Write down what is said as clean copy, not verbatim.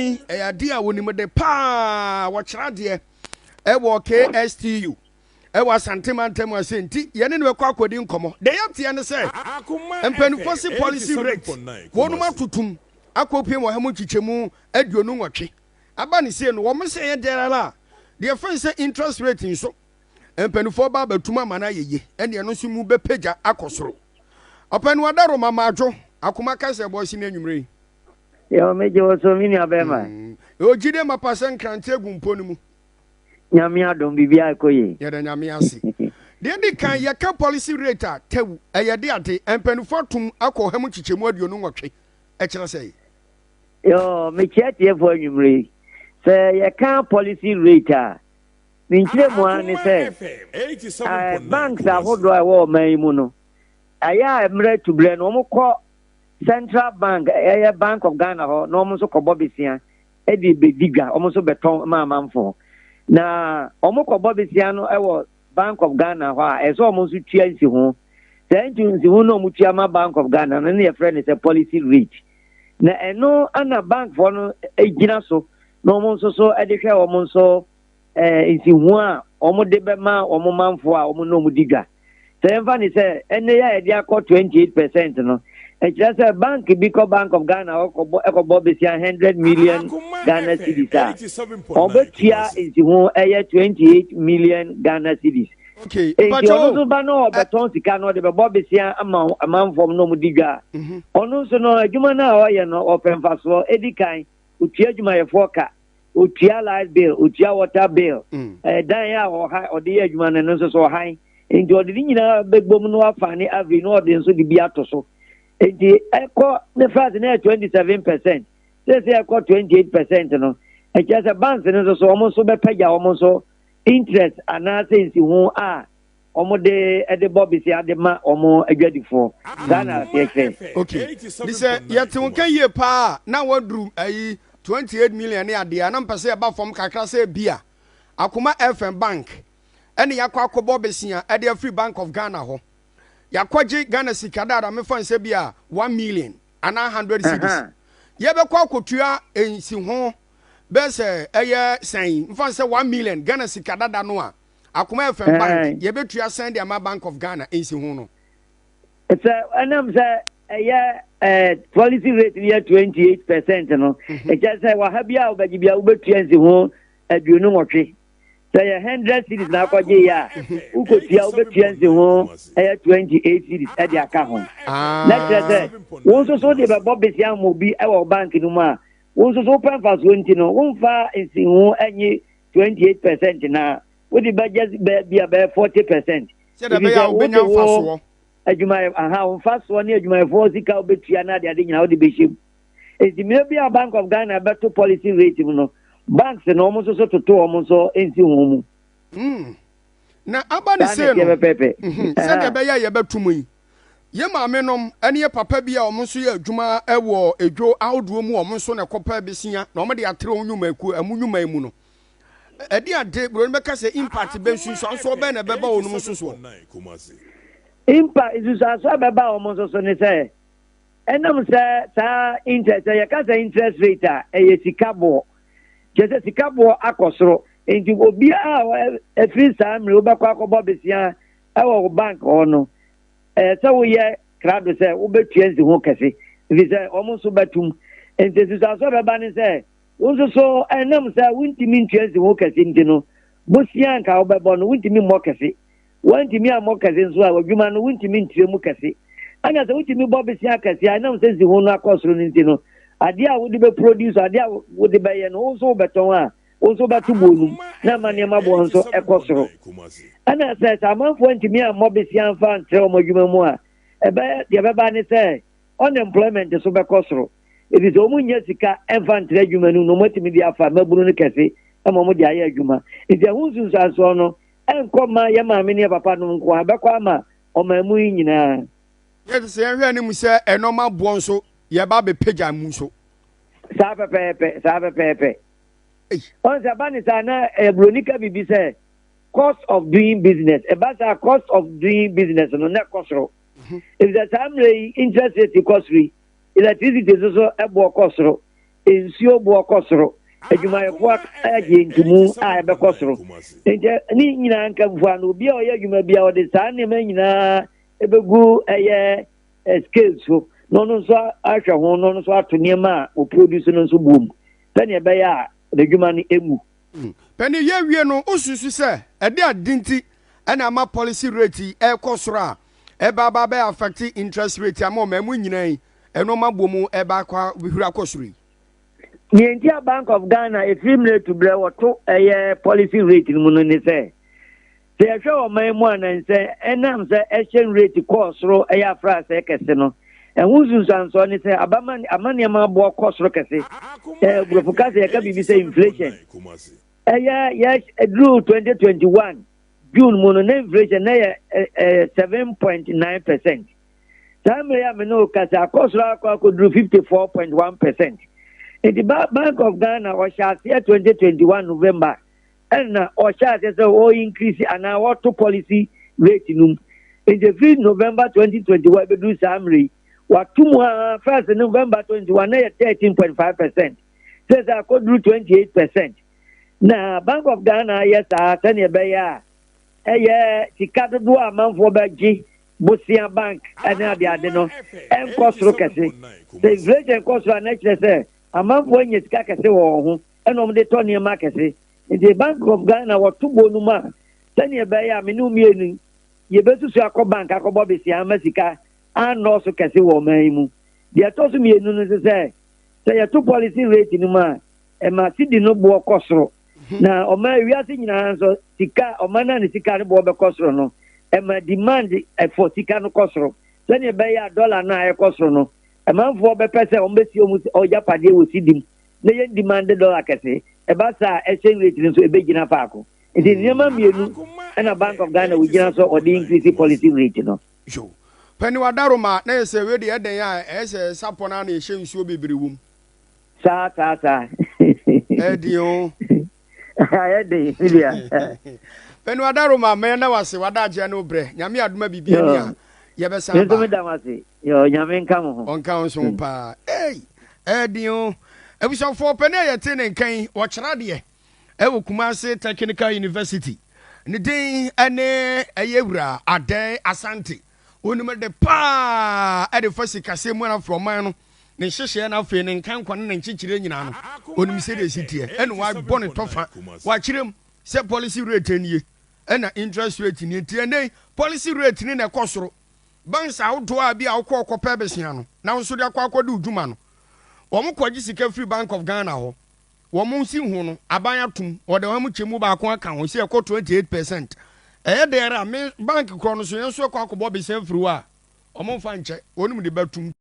Ɛyɛ adeɛ a wɔnim de paa, wɔkyerɛ adeɛ ɛwɔ KSTU ɛwɔ Asante mantam ase, nti yɛne no bɛkɔ akɔdi nkɔmmɔ. Deɛ yɛteɛ ne sɛ mpanimfoɔ se policy rate wɔnom atotom akɔpiem 128 aba ne sie no, wɔn sɛ ɛyɛ deɛ ara a deɛ fɛn sɛ interest rate nso mpanimfoɔ ba abɛtum ama no ayɛ yie, ɛne ɛno nso mu bɛpagya akɔ soro. Ɔpɛni wadaro mama adwo akoma kasa ɛbɔ si ne anwummerɛ yi. Yɛ megye wo so, me nua bɛrima. Ogyide mapa sɛ nkrante agu mpo no mu. Nyame adom, biribiara ɛkɔ yie. Yɛda Nyame ase. Deɛ di kan, yɛka policy rate a, tɛw ɛyɛ de ade mpanimfoɔ atom akɔ 128, ɛkyerɛ sɛ? Yo, mekyia tiefoɔ anwummere yi. Sɛ yɛka policy rate a, ne nkyerɛ mu ara ne sɛ banks ahodoɔ a ɛwɔ ɔman yi mu no, ɛyɛ a mmerɛ tuberɛ no, wɔn kɔ Central Bank, ɛyɛ Bank of Ghana hɔ, na wɔn nso kɔbɔ besia de bɛdi dwa. Wɔn nso bɛtɔn ma amanfoɔ, na wɔn kɔbɔ besia no wɔ Bank of Ghana hɔ a, ɛsɛ wɔn nso tua nsi ho. Saa nti nsi ho na wɔn tua ma Bank of Ghana no ne yɛfrɛ no sɛ policy rate, na ɛno ana bankfoɔ no gyina so na wɔn nso so de hwɛ wɔn nso nsiho a wɔn de bɛma wɔn manfoɔ a wɔn ne wɔn di dwa. Sɛ yɛmfa ne sɛ ɛnɛ yɛ a yɛde akɔ 28% no, ɛkyerɛ sɛ bank bi kɔ Bank of Ghana ɛkɔbɔ besia 100 million Ghana cedis a, ɔbɛtua nsiho ɛyɛ 28 million Ghana cedis. Enti ɔno nso ba na ɔbɛtɔn sika no, ɔde bɛbɔ besia ama amanfoɔ na ɔmo di dwa a, ɔno nso no, adwuma no a ɔyɛ no, ɔpɛ mfasoɔ. Edi kan, otua adwumayɛfoɔ ka, otua light bill, otua water bill, ɛdan a ɔha ɔde yɛ adwuma no, ɛno nso so ɔhan. Nti ɔde ne nyinaa bɛgbom no afa ne average na ɔde nso de bi ato so. Nti ɛkɔ ne first na yɛ 27%, sɛsɛ ɛkɔ 28% no, ɛkyerɛ sɛ banks no nso so, wɔn nso bɛpɛgya wɔn nso interest anaasɛ nsiho a wɔn de bɔ besia de ma wɔn adwadifoɔ. Saa na aseɛ kyerɛ. Okay, de sɛ yɛte wo nka yie paa na waduru ayi 28 million ne adeɛ a, na mpɛ sɛ yɛba fam kakra sɛ bia Akoma FM Bank ɛne yɛakɔ akɔbɔ besia ɛde afiri Bank of Ghana hɔ, yɛakɔgye Ghana sika dada, mefa nsɛ bi a 1 million anaa 100 cedis, yɛbɛkɔ akɔtua nsi ho bɛɛ sɛ ɛyɛ sɛn? Mfa sɛ 1 million Ghana sika dada no a, Akoma FM Bank yɛbɛtua sɛn de ama Bank of Ghana nsi ho no? Sɛ ɛnam sɛ ɛyɛ policy rate no yɛ 28% no, ɛkyɛ sɛ waha bi a wobɛgye bi a, wobɛtua nsi ho 28. Sɛ yɛ 100 cedis na akɔgye yɛ a, wokɔtua, wobɛtua nsi ho ɛyɛ 28 cedis ɛde aka ho. Na kyerɛ sɛ wo nso so de bɛbɔ besia ma obi ɛwɔ bank no mu a, wo nso so wopɛ mfasoɔ, nti no womfa nsi ho ɛnye 28% na wode bɛgye baabi a bɛyɛ 40%. Sɛdeɛ ɛbɛyɛ a wobɛnya mfasoɔ. Adwumayɛ aha, wo mfasoɔ ne adwumayɛfoɔ sika wobɛtua no, ade nyinaa wode bɛhyɛ mu. Enti mmerɛ bi a Bank of Ghana bɛto policy rate mu no, banks no, wɔn nso so toto wɔn nso nsi ho mu. Na aba ne saa sei na no ɛteɛ pɛpɛɛpɛ. Sɛdeɛ ɛbɛyɛ a yɛbɛto mu yi, yɛ maame nom ne yɛ papa bi a wɔn nso yɛ adwuma wɔ edwo ahodoɔ mu, wɔn nso na ɛkɔpɛ besia na wɔn de atere wɔn nnwumakuo ɛmo nnwuma yi mu no, ɛde ade buroni bɛka sɛ impact bɛ, nsunsuansoɔ bɛn na ɛbɛba wɔn nso soɔ? Impact, nsusuanso a bɛba wɔn nso so ne sɛ, ɛnam sɛ saa interest, sɛ yɛka sɛ interest rate a, ɛyɛ sika boɔ, kyerɛ sɛ sika boɔ akɔ soro. Nti obiara a ɛfiri saa mmiri wobɛkɔ akɔbɔ besia ɛwɔ wo bank hɔ no, ɛyɛ sɛ woyɛ krado sɛ wobɛtua nsi ho kɛse, ɛfiri sɛ wɔn nso bɛtum. Nti nsusuanso a bɛba ne sɛ, wo nso so, ɛnam sɛ wontumi ntua nsi ho kɛse nti no, bosia nka wobɛbɔ no, wontumi mmɔ kɛse. Wontumi ammɔ kɛse nso a, w'adwuma no wontumi nkyerɛ mu kɛse. Ɛna sɛ wotumi bɔ besia kɛse a, ɛnam sɛ nsiho no akɔ soro no nti no, adeɛ a wode bɛproduce, adeɛ a wode bɛyɛ no, wo nso wobɛtɔn a, wo nso wobɛto buo no mu na ama nneɛma boɔ nso ɛkɔ soro. Ɛna sɛ amanfoɔ ntumi ammɔ besia mfa ntrɛ wɔn adwuma mu a, ɛbɛyɛ deɛ ɛbɛba ne sɛ unemployment so bɛkɔ soro, ɛfiri sɛ wɔn nyɛ sika ɛmfa ntrɛ adwuma no mu na wɔn atumi de afa mmabunu no kɛse ama wɔn de ayɛ adwuma. Nti ɛho nsunsuansoɔ no ɛnkɔ ma yɛ maame ne yɛ papa no nko a, ɛbɛkɔ ama ɔman mu yi nyinaa. Yɛte sɛ yɛhwɛ anim sɛ ɛnɔma boɔ nso yɛba abɛpagya mu nso. Saa pɛpɛɛpɛ, saa pɛpɛɛpɛ. Ɔn sɛ ɛba ne saa na buroni ka biribi sɛ cost of doing business. Ɛba saa, cost of doing business no na ɛkɔ soro, efisɛ saa mmerɛ yi interest rate kɔ soro yi, electricity nso so ɛboɔ kɔ soro. Nsuo boɔ kɔ soro, adwumayɛfoɔ agye ntomu a ɛbɛkɔ soro. Nti ne nyinaa nkamfua no, obi a ɔyɛ adwuma bi a ɔde saa nneɛma nyinaa ɛbɛgu ɛyɛ scale so na ɔno nso ahwɛ ho na ɔno nso ato nneɛma a ɔproduce no nso boɔ mu sɛnea ɛbɛyɛ a n'adwuma no ɛngu. Panin, yɛwie no, wosusu sɛ ɛde ade nti ɛna ama policy rate yi ɛrekɔ soro a ɛba aba bɛyɛ affect interest rate ama ɔman mu nyinaa yi ɛnɔɔma bɔ mu ɛba akɔ hwiri akɔ soro yi? Nea nti a Bank of Ghana ɛfiri mmerɛ tu berɛ wɔto ɛyɛ policy rate no mu no ne sɛ, sɛ yɛhwɛ ɔman mu a, nansɛ ɛnam sɛ exchange rate kɔɔ soro ɛyɛ afraasɛ kɛse no, ɛho nsunsuansoɔ ne sɛ abama ama nneɛma aboɔ kɔ soro kɛse. Borɔfo ka sɛ yɛka biribi sɛ inflation. Ɛyɛ yɛ ɛduru 2021 June mu no, na inflation na yɛ 7.9%. Saa mmerɛ yi a me ne wo kasa, akɔ soro akɔ akɔduru 54.1%. Nti Bank of Ghana ɔhyɛ aseɛ 2021 November, ɛna ɔhyɛ aseɛ sɛ ɔ increase anaa wɔto policy rate no mu. Nti firi November 2021 bɛduru saa mmerɛ yi, wato mu a, first November 21 na yɛ 13.5%, sɛ akɔduru 28%. Na Bank of Ghana yɛ saa sɛnea ɛbɛyɛ a ɛyɛ sika dodoɔ a amanfoɔ bɛgye bosia bank ɛne adeade no ɛnkɔ soro kɛse. Sɛ inflation kɔ soro a, na kyerɛ sɛ amanfoɔ anya sika kɛse wɔ wɔn ho ɛna wɔn de tɔ nneɛma kɛse. Nti Bank of Ghana wɔto bo no mu a, sɛnea ɛbɛyɛ a me ne wo mmienu yɛbɛsusu akɔ bank akɔbɔ besia ama sika annɔɔso kɛse wɔ ɔman yi mu. Deɛ ɛtɔ so mmienu no nso sɛ yɛto policy rate no mu a, ɛma sidi no boɔ kɔ soro, na ɔman wiase nyinaa nso sika, ɔman no a ne sika no boɔ bɛkɔ soro no, ɛma demand ɛfɔ sika no kɔ soro, sɛnea ɛbɛyɛ a dɔla no a ɛkɔ soro no, ɛmanfoɔ bɛpɛ sɛ wɔn bɛsi wɔn ɔgyapadeɛ wɔ sidi mu na yɛn demand dɔla kɛse. Ɛba saa, exchange rate no nso ɛbɛgyina faako. Nti nneɛma mmienu ɛna Bank of Ghana wɔgyina so ɔde increase policy rate no. Yo, Panin, wadaroma na yɛ sɛ wei deɛ ɛdɛn a ɛyɛ sɛ sapɔ no a na yɛhyɛ nsuo bebree wɔ mu. Saa saa saa. Ɛdeɛ o. Ayɛ den media. Panin, wadaroma mɛyɛ na wase wadagyeɛ ne wo brɛ. Nyame adoma biribi ani a yɛbɛsan ba. Nso meda mo ase. Yo, Nyame nka mo ho. Ɔnka wo nso ho paa. Ei, ɛdeɛ o. Abusuafoɔ, panin a yɛte ne nka yi, wɔkyerɛ adeɛ ɛwɔ Kumasi Technical University. Ne din ɛne ɛyɛ Wura Adɛn Asante. Onim de paa ɛde fa sikasɛm mu anafo ɔman no ne nhyehyɛeɛ no, afei ne nkankwa ne ne nkyekyerɛ nyinaa no, onim sɛdeɛ ɛsi teɛ. Ɛna wabɔ ne tɔfa wakyerɛ mu sɛ policy rate nie ɛna interest rate nie. Nti ɛnɛ policy rate ni na ɛkɔ soro, banks ahodoɔ a bi a wokɔ kɔpɛ besia no na wo nso de akɔ akɔde wo dwuma no, wɔn kɔgye sika firi Bank of Ghana hɔ, wɔn si ho no, aban atom wɔde wɔn kyɛ mu baako aka ho sɛ ɛkɔ 28%. Ɛyɛ dɛn a me bank korɔ no so yɛn nso ɛkɔ akɔbɔ besia firi hɔ a, wɔn mfa nkyɛ, wɔn mu de bɛtum.